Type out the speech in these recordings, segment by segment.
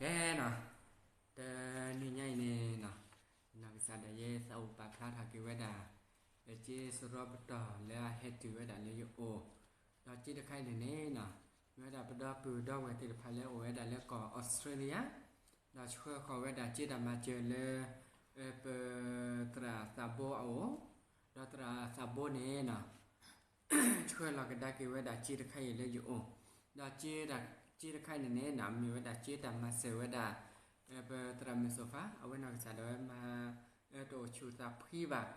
ကဲနီၤ, တနံၤညါအံၤန့ၣ်နီၤ, နီၢ်ကစၢ်ဒၣ်ယဲသးအိၣ်ပာ်ဖျါထီၣ်က့ၤဝဲဒၣ် စ့စရီပတီၢ်လၢအဟဲတုၤဝဲဒၣ်လၢယအိၣ်, ဒီးစ့တခါအံၤန့ၣ်န့ၣ်နီၤ, မ့ၢ်ဝဲဒၣ်ပဒီပုၢ်ဒီဝဲၢ်သ့ၣ်တဖၣ်လၢအိၣ်ဝဲဒၣ်လၢကီၢ်အီစထြ့လယါ, ဒီးဆှၢဃီၤဝဲဒၣ်စ့တၢ်မၤစၢၤလၢ ပသရၣ်သးဘိအအိၣ်, ဒီးသရၣ်သးဘိန့ၣ်နီၤ ဆှၢလီၤကဒါက့ၤဝဲဒၣ်စ့တခါအံၤလၢယအိၣ်, ဒီးစ့တခါအံၤန့ၣ်န့ၣ်နီၤ မ့ၢ်ဝဲဒၣ်စ့တၢ်မၤစၢၤဝဲဒၣ် ပသရၣ်မုၣ်စိၤဖါ အဝဲနီၢ်ကစၢ်ဒၣ်ဝဲမၤ တအိၣ်ဆူၣ်သးဖှံဘၣ်,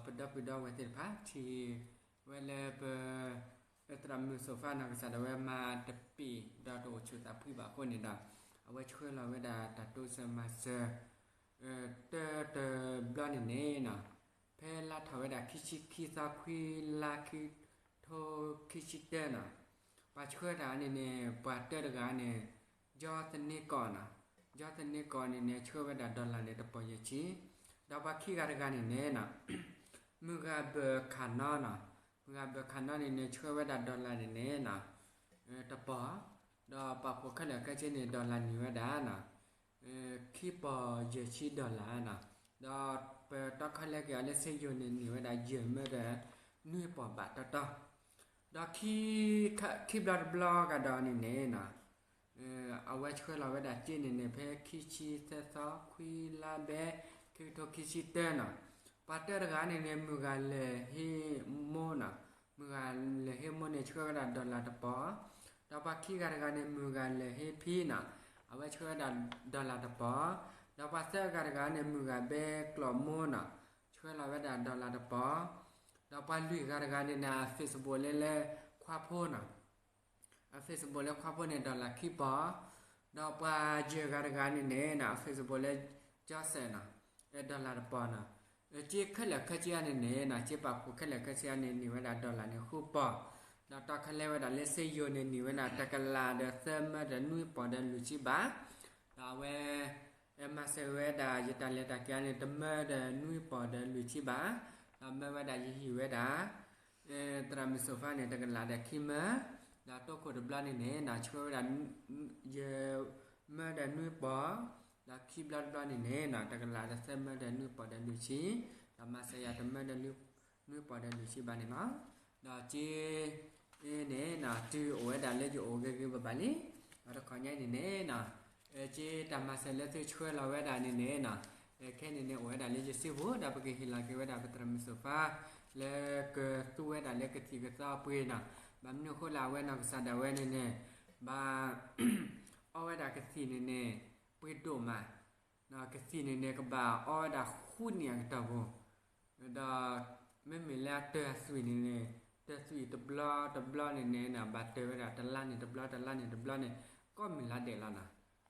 ဒီးပဒီပုၢ်ဒီဝဲၢ်သ့ၣ်တဖၣ် ထံၣ်ဝဲလၢပ သရၣ်မုၣ်စိၤဖါနီၢ်ကစၢ်ဒၣ်ဝဲမၤတပ့ၢ် ဒီးတအိၣ်ဆူၣ်သးဖှံဘၣ်အဃိန့ၣ်ဒီး အဝဲဆှၢလီၤဝဲဒၣ်တၢ်တိစၢၤမၤစၢၤ တၢတဘျီန့ၣ်န့ၣ်နီၤ, ဖဲလါထီၣ်ဝဲဒၣ်ခံဆံခံသီခွံလါခံထိခံဆံတၢနီၤ, ပှၤဆှၢတၢ်န့ၣ်န့ၣ် ပှၤတၢတဂၤန့ၣ် ကၠီသန့ကီးနီၤ, ကၠီသန့ကီးန့ၣ်န့ၣ် ဆှၢဝဲဒၣ် dollar န့ၣ် တပီၢ်ယဲၢ်ဆံ, ဒီးပှၤခံဂၤတဂၤန့ၣ်န့ၣ်နီၤ မုၢ်ဂၤဘၢၣ်ခၣ်နီနီၤ, မုၢ်ဂၤဘၢၣ်ခၣ်နီန့ၣ်န့ၣ် ဆှၢဝဲဒၣ် dollar န့ၣ်န့ၣ်နီၤ တပီၢ်, ဒီးပာ်ဖှိၣ်ခဲလၢာ်ခဲဆ့န့ၣ် dollar န့ၢ်ဝဲဒၣ်နီၤ ခံပီၢ်ယဲၢ်ဆံ dollar နီၤ, ဒီးပတီခီလဲက့ၤအီၤလၢစ့ယိၤန့ၣ် န့ၢ်ဝဲဒၣ်ယဲၢ်မၢဒီးနွံပီၢ်ဘးတီတီ, ဒီးခံဘျီတဘျီကဒီးန့ၣ်န့ၣ်နီၤ အဝဲဆှၢလီၤဝဲဒၣ်စ့န့ၣ်န့ၣ် ဖဲခံဆံသၢသီခွံလါဘဲ ခံကထိခံဆံတၢနီၤ, ပှၤတၢတဂၤန့ၣ်န့ၣ် မုၢ်ဂၤလဲၤဟ့ၣ်မိၢ်နီၤ, မုၢ်ဂၤလဲၤဟ့ၣ်မိၢ်န့ၣ် ဆှၢဝဲဒၣ် dollar တပီၢ်, ဒီးပှၤခံဂၤတဂၤန့ၣ် မုၢ်ဂၤလဲၤဟ့ၣ်ဖံနီၤ, အဝဲဆှၢဝဲဒၣ် dollar တပီၢ်, ဒီးပှၤသၢဂၤတဂၤန့ၣ် မုၢ်ဂၤဘဲကျီၢ်မိၢ်နီၤ, ဆှၢလီၤဝဲဒၣ် dollar တပီၢ်, ဒီးပှၤလွံၢ်ဂၤတဂၤန့ၣ်န့ၣ် အ Facebook လၢလၢခွါဖိနီၤ အ Facebook လၢခွါဖိန့ၣ် dollar ခံပီၢ်, ဒီးပှၤယဲၢ်ဂၤတဂၤန့ၣ်န့ၣ်နီၤ အ Facebook လၢ ကၠီစဲးနီၤ dollar တပီၢ်နီၤ, စ့ခဲလၢာ်ခဲဆ့အံၤန့ၣ်န့ၣ်နီၤ စ့ပာ်ဖှိၣ်ခဲလၢာ်ခဲဆ့အံၤန့ၣ် န့ၢ်ဝဲဒၣ် dollar န့ၣ်ဃုပီၢ်, ဒီးတီခီလဲဝဲဒၣ်လၢစ့ယိၤန့ၣ် န့ၢ်ဝဲဒၣ်တကလးဒီးသၢမၢဒီးနွံပီၢ်ဒီးလွံၢ်ဆံဘး, ဒီးအဝဲ မၤစၢၤဝဲဒၣ်ယတၢ်လဲၤတၢ်က့ၤအံၤန့ၣ် တမၢဒီးနွံပီၢ်ဒီးလွံၢ်ဆံဘး, ဒီးမၢဝဲဒၣ်ယဟံၣ်ဝဲဒၣ် သရၣ်မုၣ်စိၤဖါန့ၣ် တကလးဒီးခံမၢ, ဒီးတိခိၣ်တဘျီန့ၣ်န့ၣ်နီၤ ဆှၢဝဲဒၣ် ယဲၢ်မၢဒီးနွံပီၢ်, ဒီးခံဘျီတဘျီန့ၣ်န့ၣ်နီၤ တကလးဒီးသၢမၢဒီးနွံပီၢ်ဒီးလွံၢ်ဆံ, ဒီးမၤစၢၤယၤတမၢဒီးနွံပီၢ်ဒီးလွံၢ်ဆံဘးန့ၣ်လီၤ. ဒီးစ့အံၤန့ၣ်နီၤ တုၤအိၣ်ဝဲဒၣ်လၢယအိၣ်ဂ့ၤဂ့ၤဘၣ်ဘၣ်လံ, ဒီးတခီညါအံၤန့ၣ်န့ၣ်နီၤ စ့တၢ်မၤစၢၤလၢသုဆှၢလီၤဝဲဒၣ်န့ၣ်န့ၣ်နီၤ ခဲအံၤန့ၣ်န့ၣ် အိၣ်ဝဲဒၣ်လၢယစုပူၤ ဒီးပကဟ့ၣ်လီၤက့ၤဝဲဒၣ်ပသရၣ်မုၣ်စိၤဖါ လၢကသူဝဲဒၣ်လၢကသံၣ်ကသီအပှ့ၤနီၤ, ဘၣ်မနုၤအဃိလၢအဝဲနီၢ်ကစၢ်ဒၣ်ဝဲန့ၣ်န့ၣ် ဘၣ် အီဝဲဒၣ်ကသံၣ်န့ၣ်န့ၣ် ပှ့ၤဒိၣ်မး, ကသံၣ်န့ၣ်န့ၣ် ကဘၣ်အီဝဲဒၣ်ဃုနံၣ်အကတီၢ်ပူၤ, ဒီးမ့မ့ၢ်လၢအတၢၢ်အသွံၣ်န့ၣ်န့ၣ် တၢ်သွံၣ်တဘျီတဘျီန့ၣ်န့ၣ် ဘၣ်တၢၢ်ဝဲဒၣ်တလါန့ၣ်တဘျီ တလါန့ၣ်တဘျီန့ၣ် ကိးမုၢ်လါဒဲးလီၤနီ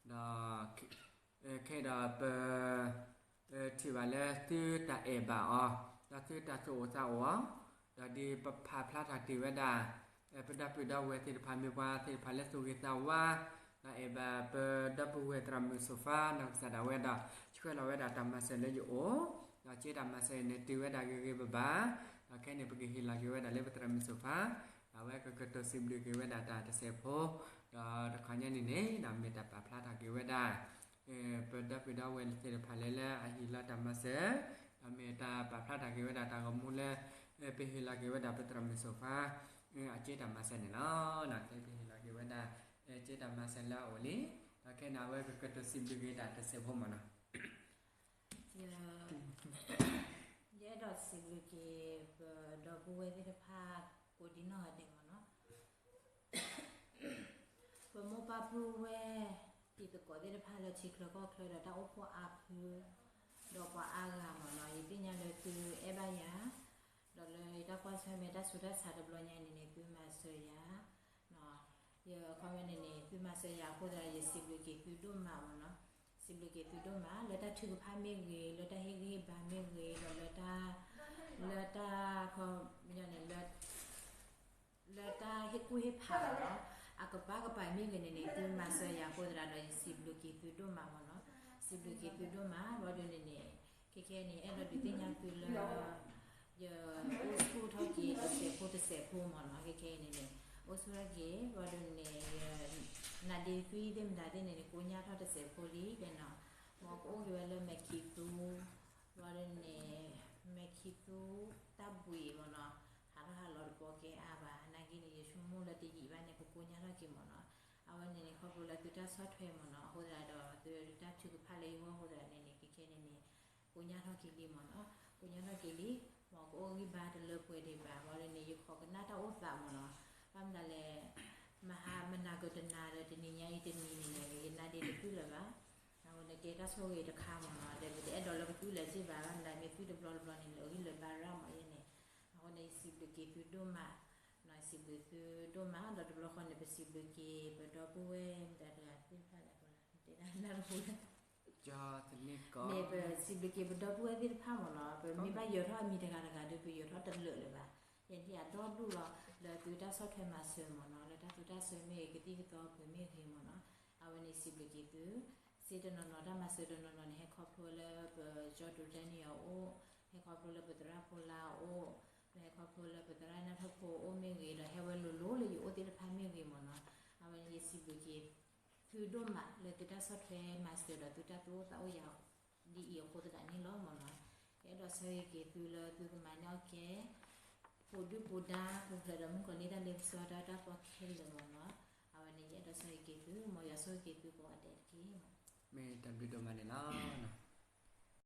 ၤ, ဒီး ခဲဒီးပ ထံၣ်ဘၣ်လၢသုတၢ်အဲၣ်ဘၣ်အီၤ, ဒီးသုတၢ်သူၣ်အိၣ်သးအိၣ်အီၤ, ဒီးဒ်ပဖးဖျါထီၣ်တ့ၢ်ဝဲဒၣ် ပဒီပုၢ်ဒီဝဲၢ်သ့ၣ်တဖၣ်မ့ၢ်ပှၤသ့ၣ်တဖၣ်လၢသူၣ်ဂ့ၤသးဝါ, ဒီးအဲၣ်ဘၣ်ပဒီပုၢ်ဝဲၢ်သရၣ်မုၣ်စိၤဖါနီၢ်ကစၢ်ဒၣ်ဝဲဒီး ဆှၢလီၤဝဲဒၣ်တၢ်မၤစၢၤလၢယအိၣ်, ဒီးစ့တၢ်မၤစၢၤန့ၣ်တုၤဝဲဒၣ်ဂ့ၤဂ့ၤဘၣ်ဘၣ်, ဒီးခဲန့ၣ် ပကဟ့ၣ်လီၤက့ၤဝဲဒၣ်လၢပသရၣ်မုၣ်စိၤဖါ, ဒီးအဝဲကကတိၤစံးဘျုးက့ၤဝဲဒၣ်တၢ်တစဲးဖိ, ဒီးတခီညါန့ၣ်န့ၣ် မ့ၢ်တၢ်ပာ်ဖျါထီၣ်က့ၤဝဲဒၣ် ပဒီပုၢ်ဒီဝဲၢ်သ့ၣ်တဖၣ်လၢလၢအဟ့ၣ်လီၤတၢ်မၤစၢၤ, ဒီးမ့ၢ်တၢ်ပာ်ဖျါထီၣ်က့ၤဝဲဒၣ်တၢ်ဂီၤမူလၢ ပဟ့ၣ်လီၤက့ၤဝဲဒၣ်ပသရၣ်မုၣ်စိၤဖါ အစ့တၢ်မၤစၢၤန့ၣ်လီၤ. ခဲပဟ့ၣ်လီၤက့ၤဝဲဒၣ် စ့တၢ်မၤစၢၤလၢအအိၣ်လံ, ဒီးခဲန့ၣ် အဝဲကကတိၤစံးဘျုးက့ၤတၢ်တစဲးဖိမ့ၢ်နီၤ ယအဲၣ်ဒိးစံးဘျုးက့ၤ ပဒီပုၢ်ဝဲၢ်သ့ၣ်တဖၣ် ကိးဒံနီၢ်ဂၤဒဲးမ့ၢ်နီၤ, ပမိၢ်ပၢ်ပုၢ်ဝဲၢ် တံၤသကိးသ့ၣ်တဖၣ်လၢထံချၢကီၢ်ချၢဒီးတၢ်အိၣ်ဖှိၣ်အါဖု ဒီးပှၤအါဂၤမ့ၢ်နီၤ, ယသ့ၣ်ညါလၢသုအဲၣ်ဘၣ်ယၤ, ဒီးလၢယတၢ်ကွၢ်ဆၢၣ်မဲာ်တၢ်ဆူးတၢ်ဆါတဘျီညါန့ၣ်န့ၣ် သုမၤစၢၤယၤ ယခီဝဲန့ၣ်န့ၣ် သုမၤစၢၤယၤအဃိသတးဒီး ယစံးဘျုးက့ၤသုဒိၣ်မးမ့ၢ်နီၤ, စံးဘျုးက့ၤသုဒိၣ်မး လၢတၢ်ထုကဖၣ်မ့ၢ်ဂ့ၤ, လၢတၢ်ဟ့ၣ်ဂံၢ်ဟ့ၣ်ဘါမ့ၢ်ဂ့ၤ, ဒီးလၢတၢ် လၢတၢ်ခီပညီန့ၣ် လၢတၢ်ဟ့ၣ်ကူၣ်ဟ့ၣ်ဖးလီၤ, အကပၤကပၤမ့ၢ်ဂ့ၤန့ၣ်န့ၣ် သုမၤစၢၤယၤအဃိသတးဒီး ယစံးဘျုးက့ၤသုဒိၣ်မးမ့ၢ်နီၤ, စံးဘျုးက့ၤသုဒိၣ်မး ဘၣ်ဒီးန့ၣ်န့ၣ် ခဲခဲအံၤန့ၣ် အဲၣ်ဒိးဒုးသ့ၣ်ညါသုလၢ ယအိၣ်ဆူၣ်ထီၣ်က့ၤတစဲးဖိတစဲးဖိမ့ၢ်နီၤ, ခဲခဲအံၤန့ၣ်န့ၣ် အိၣ်ဆူၣ်ထီၣ်က့ၤ ဘၣ်ဒီးန့ၣ် ယ နါဒ့သွံသ့ၣ်မတၤသ့ၣ်န့ၣ်န့ၣ် ကိညၢ်ထီၣ်တစဲးဖိလံနီၤ, မ်ကအိၣ်က့ၤဝဲလၢမဲာ်ခံးသူ ဘျီဒ်န့ၣ် မဲာ်ခံးသူ တၢ်ဘှံးမ့ၢ်နီၤ, ဟးထီၣ်ဟးလီၤတဘျီကဲအါဘၣ်, နာ်က့န့ၣ် ယဆိကမိၣ်လၢတယံာ်ဘၣ်န့ၣ် ကကိညၢ်ထီၣ်က့ၤမ့ၢ်နီၤ, အဝဲန့ၣ်န့ၣ် ခီဖျိလၢသုတၢ်ဆီၣ်ထွဲမ့ၢ်နီၤ, အဃိသတးဒီး သုတၢ်ထုကဖၣ်လၢယဂီၢ်အဃိသတးန့ၣ်န့ၣ် ခဲခဲန့ၣ်န့ၣ် ကိညၢ်ထီၣ်က့ၤလံမ့ၢ်နီၤ, ကိညၢ်ထီၣ်က့ၤလံ, မ်ကအိၣ်ဂံၢ်ဘါတလၢပှဲၤဒံးဘၣ်, ဘျီဒ်န့ၣ် ယခိးကနၣ်တၢ်အိၣ်သးမ့ၢ်နီၤ, ဘၣ်မနုၤလဲၣ် မဟါမနၤကတနၤဒီးတနံၤညါအံၤတနံၤန့ၣ်န့ၣ် ယနါဒ့တသွံလၢၤဘၣ်, အဃိန့ၣ် ကဲတၢ်ဆိၣ်ဂ့ၤတခါမ့ၢ်နီၤ, ဒီးပတအဲၣ်ဒိးလၢကသွံလၢၤစ့ၢ်ဘၣ်, ဘၣ်မနုၤလဲၣ် မ့ၢ်သွံတဘျီတဘျီန့ၣ် လၢအဂံၢ်လၢဘါရၣ်မ့ၢ်ယဲန့ၣ်, အဃိန့ၣ် ယစံးဘျုးက့ၤသုဒိၣ်မး, စံးဘျုးသုဒိၣ်မး, ဒီးတဘျီဃီန့ၣ် ပစံးဘျုးက့ၤ ပဒီပုၢ်ဝဲၢ်မတၤတဂၤသ့ၣ်တဖၣ်လဲၣ်, တဲဒၣ်နၢ်တပူၤလဲၣ် မ့ၢ်ပစံးဘျုးက့ၤပဒီပုၢ်ဝဲၢ်သ့ၣ်တဖၣ်မ့ၢ်နီၤ, ပမ့ၢ်ဘၣ်ယၢၤထီၣ်အမံၤတဂၤတဂၤဒီး ပယၢၤထီၣ်တလၢာ်လၢၤဘၣ်, ယဲန့ၣ်အဒီဒူၣ်လီၤ, လၢသုတၢ်ဆီၣ်ထွဲမၤစၢၤမ့ၢ်နီၤ, လၢတၢ်သူတၢ်စွဲမ့ၢ်ဂ့ၤ ကသံၣ်ကသီပှ့ၤမ့ၢ်ဂ့ၤမ့ၢ်နီၤ, အဝဲန့ၣ်စံးဘျုးက့ၤသု, စ့တနီၤနီၤ တၢ်မၤစၢၤတနီၤနီၤန့ၣ် ဟဲခီဖျိလၢပကၠီတိၤတဲနံၣ်အအိၣ်, ဟဲခီဖျိလၢပသရၣ်ဖိလါအအိၣ်, ဒီးဟဲခီဖျိလၢပသရၣ်နၢ်ထီၣ်ဖိအအိၣ်မ့ၢ်ဂ့ၤ, ဒီးဟဲဝဲလိၤလိၤလၢယအိၣ်သ့ၣ်တဖၣ်မ့ၢ်ဂ့ၤမ့ၢ်နီၤ, အဝဲန့ၣ်ယစံးဘျုးက့ၤ သုဒိၣ်မးလၢသုတၢ်ဆီၣ်ထွဲမၤစၢၤဒီးသုတၢ်သူၣ်အိၣ်သးအိၣ်ယၤ ဒ်အံၤအဃိသတးန့ၣ်လီၤမ့ၢ်နီၤ, ယအဲၣ်ဒိးဆၢဂ့ၤက့ၤသုလၢသုကမၤန့ၢ်အီၣ်ကဲ ပူၤဒုၣ်ပူၤဒါ ပူၤဖျဲးဒီးမုၣ်ကီၤလံၢ်တၢ်လ့ပစီတၢ်တၢ်ပီခဲလၢာ်မ့ၢ်နီၤ, အဝဲန့ၣ်ယအဲၣ်ဒိးဆၢဂ့ၤက့ၤသု မ်ယွၤဆိၣ်ဂ့ၤက့ၤသုကိးဂၤဒဲးတက့ၢ်. မ့ၢ်တၢ်ဘျုးဒိၣ်မးန့ၣ်လီၤ.